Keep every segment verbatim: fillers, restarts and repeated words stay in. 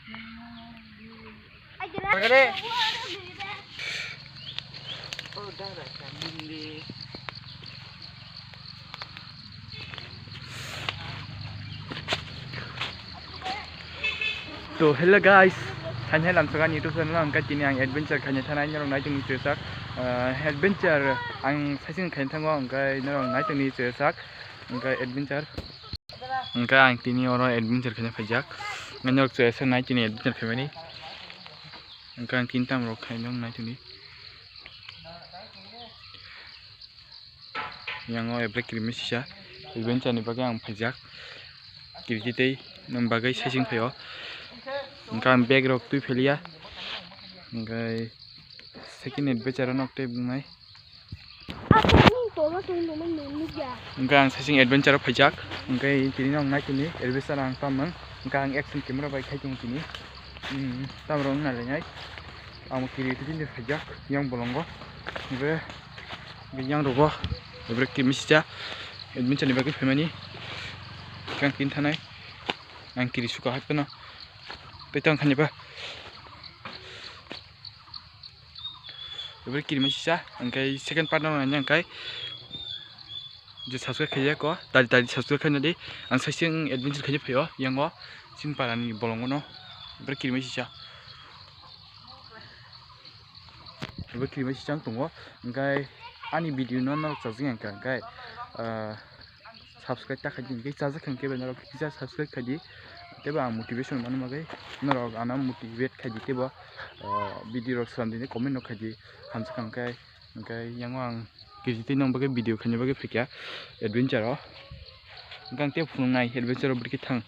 To hello guys, thanai lamsok ani YouTube channel ang khe tini ang adventure khaina thanai norok nai tongni chwsak. Ah, adventure ang saichung khaina thango, hwnkhe norok nai tongni chwsak, hwnkhe adventure. Hwnkhe ang tini oro adventure khaina phaijak, hwnkhe norok chwsa nai tini adventure khaimani. Hwnkhe ang tini tamo rok khaina nai tongni. Yang o ebrek kirima sisa adventure ni bagwi ang phaijak. Kiriti tei nang bagwi saichung phaio. Hwnkhe ang bag rok twi pheliya. Hwnkhe second adventure o nok tei bungnai. Hwnkhe ang saichung adventure o phaijak. Hwnkhe tini nok nai tini adventure ang tamo. Hwnkhe ang action camera bai khai tongo tini. Hmm, tamo rok wng nai lai nai. Amo kiri tini phaijak yang bolongo. Hwnkhe yang rogo. Ebrek kirima sisa adventure ni bagwi phaimani. Hwnkhe ang tini thanai. Ang kiri suka hai phano. Tei tang khani ba. Ebrek kirima sisa, hwnkhe second part no nai hwnkhe je subscribe khaijak ko, tari tari subscribe khaina di. Ang saichung adventure khaina phaio, yang o chini para ni bolongo no. Ebrek kirima sisa. Ebrek kirima sisa ang tongo, hwnkhe ani video no norok chajak hwnkhe, hwnkhe, ah, subscribe ta khaidi, hwnkhe chajak kha hwnkhe bai norok kisa subscribe khaidi, teibo ang motivation mano bagwi norok ano motivate khaidi, teibo, ah, video rok slam dini, comment rok khaidi, hamjak kha hwnkhe, hwnkhe yang o ang kiri twi nong bagwi video khaina bagwi phaikha adventure o, hwnkhe ang tei phunuknai adventure o bwrwi khe thang,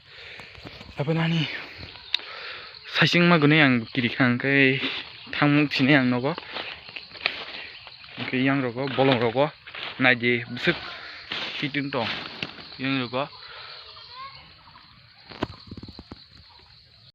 haphano ani saichung ma gwnwi ang kiri kha hwnkhe thangmung sinai ang nogo. Hwnkhe yang rogo, bolong rogo, naidi bwswk kiting tong. Yang rogo,